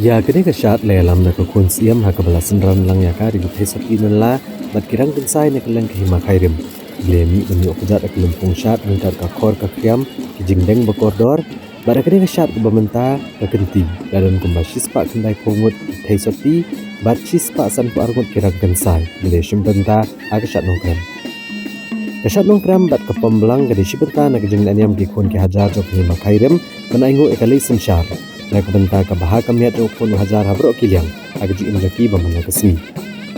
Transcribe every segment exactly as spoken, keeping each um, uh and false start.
Ïa kane ka shad la ïalam da ka khun Syiem ha kaba la synran lang ïa ka da ki theisotti nanla bad ki rangkynsai na kylleng ka Hima Khyrim. Ki la ïamih ban ïoh kjat da ka lympung shad ryngkat ka khor ka khriam, ki jingdeng ba kordor. Bad ha kane ka shad kaba mynta ka kynti la don kumba shispah khyndai phew ngut ki theisotti bad shispah sanphew ar ngut ki rangkynsai ba la shim bynta ha ka shad Nongkrem. Ka shad Nongkrem bad ka Pomblang ka dei shi bynta na ka jinglehniam ki khun ki hajar jong ka Hima Khyrim ban ainguh ïa ka lei synshar na ka bynta ka bha ka miat jong u khun u hajar ha baroh ki liang ha ka jingim jong ki ba man la ka sngi.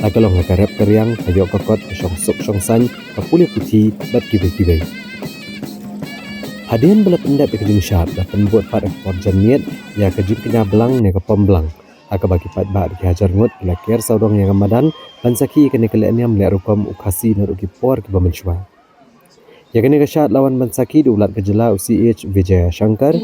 La ka long ha ka rep ka riang, ka ïoh ka kot, ka shong suk shong saiñ, ka pule puthi bad kiwei kiwei. Hadien ba la pyndep ïa ka jingshad, la pynbud pat ha ka por janmiet ïa ka jingkñia blang ne ka Pomblang, ha kaba ki paidbah da ki hajar ngut ki la ker sawdong ïa ka madan ban sakhi ïa kane ka lehniam leh rukom u Khasi naduh ki por kiba mynshuwa. Ïa kane ka shad la wan ban sakhi da u Lat ka jylla u C H Vijayashankar,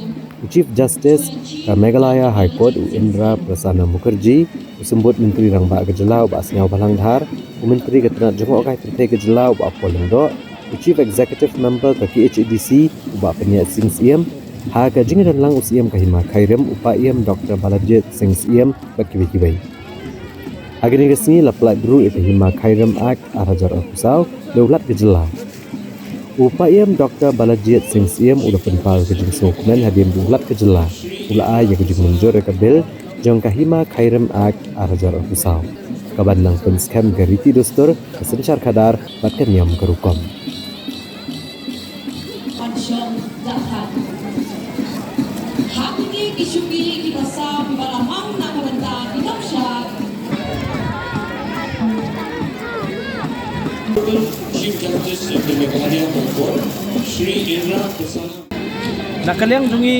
u Chief Justice ka Meghalaya High Court u Indira Prasanna Mukherjee, u Symbud Myntri Rangbah ka jylla u Bah Sniawbhalang Dhar, u Myntri ka tnat jngohkai pyrthei ka jylla u Bah Paul Lyngdoh, u Chief Executive Member ka K H A D C u Bah Pynïaid Singh Syiem, ha ka jingdon lang u Syiem ka Hima Khyrim u Paiem Doctor Balajied Singh Syiem bad kiwei kiwei. Ha kane ka sngi la pyllait ruh ïa ka Hima Khyrim Act ar hajar arphew saw da u Lat ka jylla. U Paiem Doctor Balajied Singh Syiem u la pynpaw ïa ka jingsngewkmen hadien ba u Lat ka jylla u la ai ïa ka jingmynjur ïa ka bill jong ka Hima Khyrim Act ar hajar arphew saw, kaban nang pynskhem ïa ka riti dustur, ka synshar khadar bad ka niam ka rukom. Ban shong jahthait. Ha kine ki shuki kiba saw kiba la mang na ka bynta ki nongshad. Chief Justice of the Meghalaya High Court, Shri Indira Prasanna. Na ka liang jong ngi,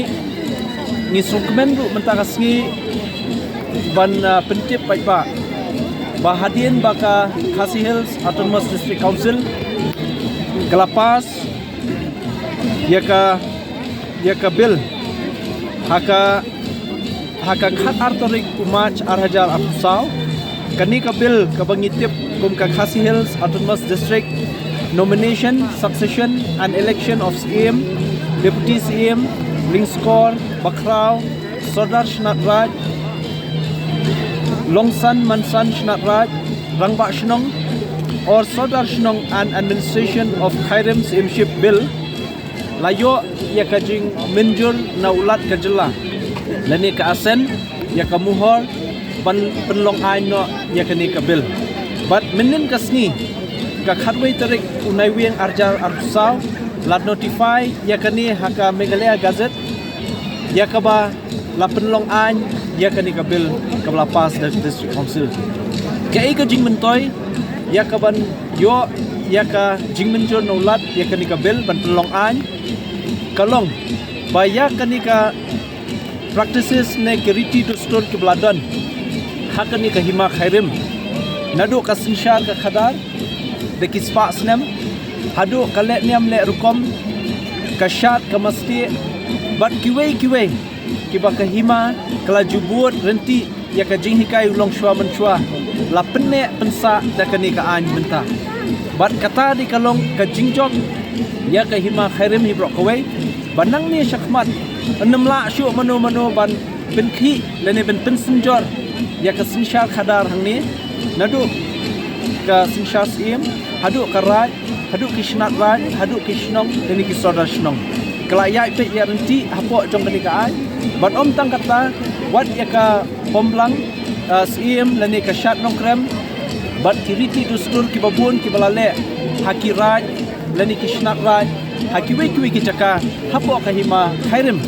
ngi sngewkmen ruh mynta ka sngi ban, ah, pyntip paidbah ba hadien ba ka Khasi Hills Autonomous District Council ka la pass ïa ka, ïa ka bill ha ka, ha ka khatar tarik u March ar hajar arphew saw. Kane ka bill kaba ngi tip kum ka Khasi Hills Autonomous District Nomination, Succession and Election of Syiem, Deputy Syiem, Lyngskor, Bakhraw, Sordar Shnat Raij, Longsan Mansan Shnat Raij, Rangbah Shnong, or Sordar Shnong and Administration of Khyrim Syiemship Bill, la ïoh ïa ka jingmynjur na u Lat ka jylla lane ka assent, ïa ka muhor ban pynlong aiñ noh ïa kane ka bill. Bad mynnin ka sngi, ka khatwei tarik u Naiwieng ar hajar arphew saw, la notify ïa kane ha ka Meghalaya Gazette, ïa kaba la pynlong aiñ ïa kane ka bill kaba la pass da District Council. Kaei ka jingmyntoi ïa kaban ïoh ïa ka jingmynjur na u Lat ïa kane ka bill ban pynlong aiñ? Ka long ba ïa kane ka practices ne ki riti dustur kiba la don ha kane ka Hima Khyrim, naduh ka synshar ka khadar da ki spah snem, haduh ka leh niam leh rukom, ka shad ka mastieh bad kiwei kiwei kiba ka hima ka la ju bud ryntih ïa ka jinghikai u longshuwa mynshuwa, la pynneh pynsah da kane ka aiñ mynta. Bad kata dei ka long ka jingjop ïa ka Hima Khyrim hi baroh kawei, ba nangne shakhmat ym lah shuh mano mano ban pynkhih lane ban pynsynjor ïa ka synshar khadar hangne, naduh ka synshar Syiem haduh ka Raid, haduh ki Shnat Raid, haduh ki Shnong lane ki Sordar Shnong. Ka la ïaid peit ïaid ryntih hapoh jong kane ka aiñ. Bad ym tang kata, wat ïa ka Pomblang, ah, Syiem lane ka Shad Nongkrem, bad ki riti dustur kiba bun kiba la leh ha ki Raid lane ki Shnat Raid ha kiwei kiwei ki jaka hapoh ka Hima Khyrim,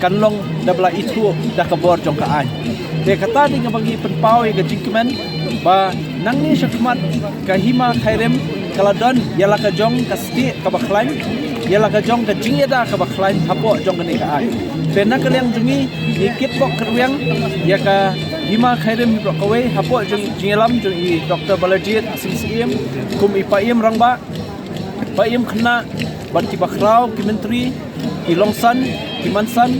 kan long da ba la ithuh da ka bor jong ka aiñ. Te kata dei kaba ngi pynpaw ïa ka jingkmen ba nangne shakhmat ka Hima Khyrim ka la don ïa la ka jong ka stieh kaba khlaiñ, ïa la ka jong ka jingïada kaba khlaiñ hapoh jong kane ka aiñ. Te na ka liang jong ngi, ngi kitbok kyrwiang ïa ka Hima Khyrim hi baroh kawei hapoh jong jingïalam jong i Doctor Balajied Singh Syiem kum i Paiem Rangbah, Paiem Khynnah, bad ki Bakhraw, ki Myntri, ki Longsan, ki Mansan,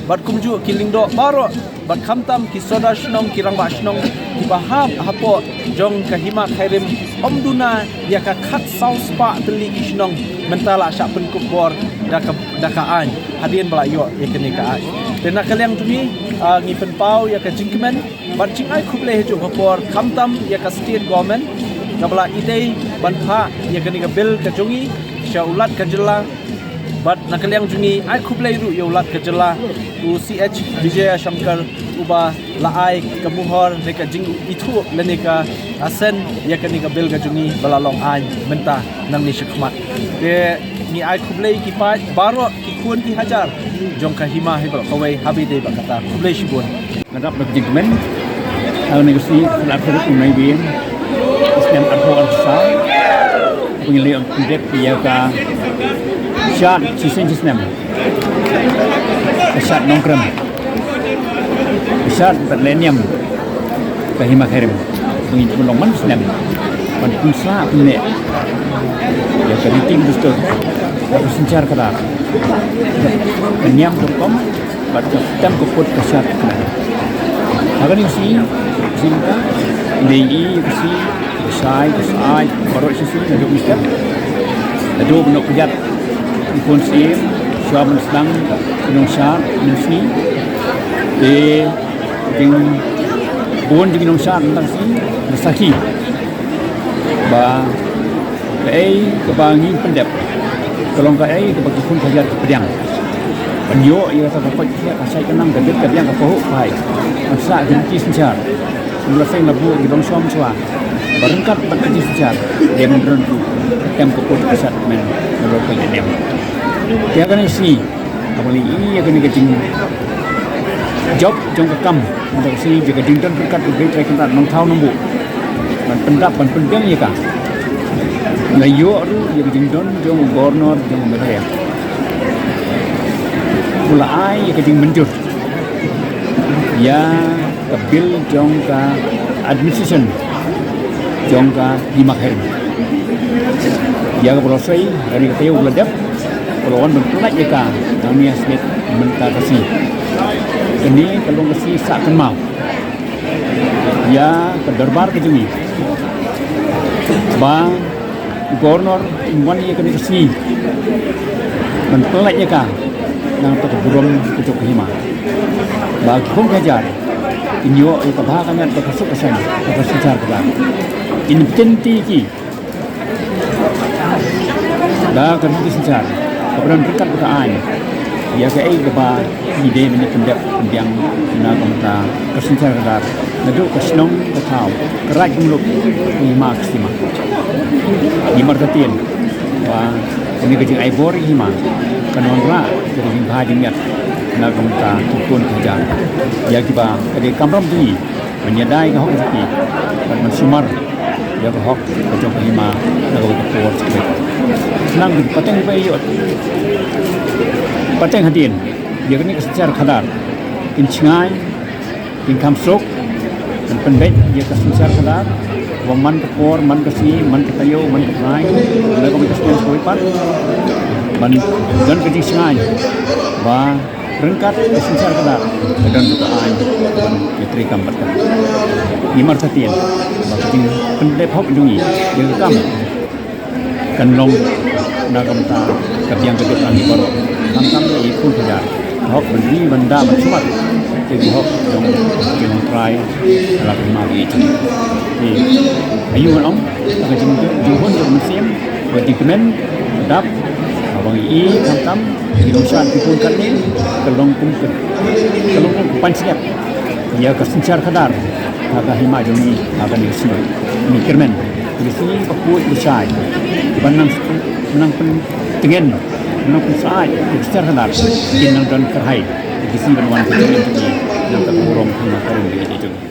bad kumjuh ki Lyngdoh baroh, bad khamtam ki Sordar Shnong, ki Rangbah Shnong kiba hap hapoh jong ka Hima Khyrim, ym duna ïa ka khatsaw spah tylli ki shnong mynta la shah pynkup bor da ka, da ka aiñ hadien ba la ïoh ïa kane ka aiñ. Te na ka liang jong ngi, ah, ngi pynpaw ïa ka jingkmen bad jingai khublei ha juh ka por, khamtam ïa ka state government kaba la ïadei ban phah ïa kane ka bill ka jong ngi sha u Lat ka jylla. Bad na ka liang jong ngi ai khublei ruh ïa u Lat ka jylla, u C H Vijayashankar, uba la ai ka muhor ne ka jingithuh lane ka assent ïa kane ka bill ka jong ngi ba la long aiñ mynta nangne shakhmat. Te ngi ai khublei ki paid baroh ki khun ki hajar jong ka hima hi baroh kawei, haba ïadei bad kata, khublei shibun. Nga dap da ka jingkmen ha kane ka sngi, ka arphew hynriew u Naiwieng, snem arphew arphew saw, ba ngi la ïoh pyndep ïa ka shad shisien shisnem, ka shad Nongkrem, ka shad bad lehniam ka Hima Khyrim. Ba ngin ïoh long man snem ban pynsah pynneh ïa ka riti ka dustur, ïa ka synshar khadar, ka niam ka rukom bad ka tem ka put ka shad ka kmen. Ha kane ka sngi, ka sngi mynta, ngi ïohi ïa ka sngi, ka shai, ka shai baroh shi sngi naduh mynstep, naduh ban ïoh pynjah u khun syiem shuwa ban sdang ka nongshad mynsngi. Te jingbun jong ki nongshad mynta ka sngi, nga sakhi ba kaei kaba ngi pyndep ka long kaei kaba ki khun ki hajar ki pdiang. Ban ïoh ïa kata ka koit ka khiah, ka shait ka nang, ka bit ka biang, ka pahuh ka phai, ban sah ka riti synshar. Kumba la seng la buh ki nongshong shuwa ba ryngkat bad ka riti synshar, dei ban don ruh ka tem ka put ka shad ka kmen, ka roi ka lehniam. Te ha kane ka sngi, haba ngi ïohi ïa kane ka jingjop jong ka kam, mynta ka sngi, ïa ka jingdon ryngkat U Blei Trai Kynrad Nongthaw Nongbuh ban pyndap ban pynbiang ïa ka, la ïoh ruh ïa ka jingdon jong u Governor jong u Meghalaya, u la ai ïa ka jingmynjur ïa ka bill jong ka administration jong ka Hima Khyrim. Ïa kaba la sei, kane ka taïew ba la dep, ka la wan ban pyllait ïa ka nangne ha Senate mynta ka sngi. Kane ka long ka sngi sah kynmaw ïa ka dorbar ka jong ngi ba u Governor un wan ïa kane ka sngi ban pyllait ïa ka na ka bynta ka burom ka jong ka hima, ba ki khun ki hajar kin ïoh ïa ka bha ka miat, ka suk ka saiñ, ka synshar khadar. Kin ïa kynti ki da ka riti synshar kaba don ryngkat bad ka aiñ ïa kaei kaba ngi dei ban ïa pyndep pynbiang na ka bynta ka synshar khadar, naduh ka shnong, ka thaw, ka raij, ka muluk, ka hima, ka sima. Ngi markatien ba kane ka jingai bor ïa ka hima kan wanrah ïa ka jingbha jingmiat na ka bynta ki khun ki hajar, ïa kiba ka dei kamram jong ngi ban ïada ïa ka hok jong ki bad ban sumar ïa ka hok ka jong ka hima na kawei ka por. Khnang ba ki pateng ba ïoh, pateng hadien ïa kane ka synshar khadar kin shngaiñ, kin kham suk, ban pynbeit ïa ka synshar khadar, ba man ka por, man ka sngi, man ka taïew, man ka bnai, man ka bnai ka sngi, ka bnai pat, ban don ka jingshngaiñ ba ryngkat ka synshar khadar ka don ka aiñ ban ïatreikam bad ka. Ngi markatien ba ka jingpyndep hok jong ngi ïa ka kam kan long na ka bynta ka biang ka jaitbynriew baroh, khamtam ïa ki khun ki hajar, ka hok ban ri ban da ban sumar ïa ki hok jong ki nongtrai ha la ka hima ka jong ngi. Te aïu ngan ong, ka jing, jinghun jong ka mynsiem, ka jingkmen, ka dap, haba ngi i khamtam ki nongshad ki khun katne, ka long kum ka, ka long kum ka pansngiat ïa ka synshar khadar ha ka hima jong ngi ha kane ka sngi. Ngi kyrmen ïa ki sngi ba khuid ba shai, ban nang, nang pyntngen, nang pynsyaid ïa ka synshar khadar, kin nang don kyrhai ïa ki sngi ban wan ka jingim jong ngi, nang ka burom ka hima ka rim jong ngi.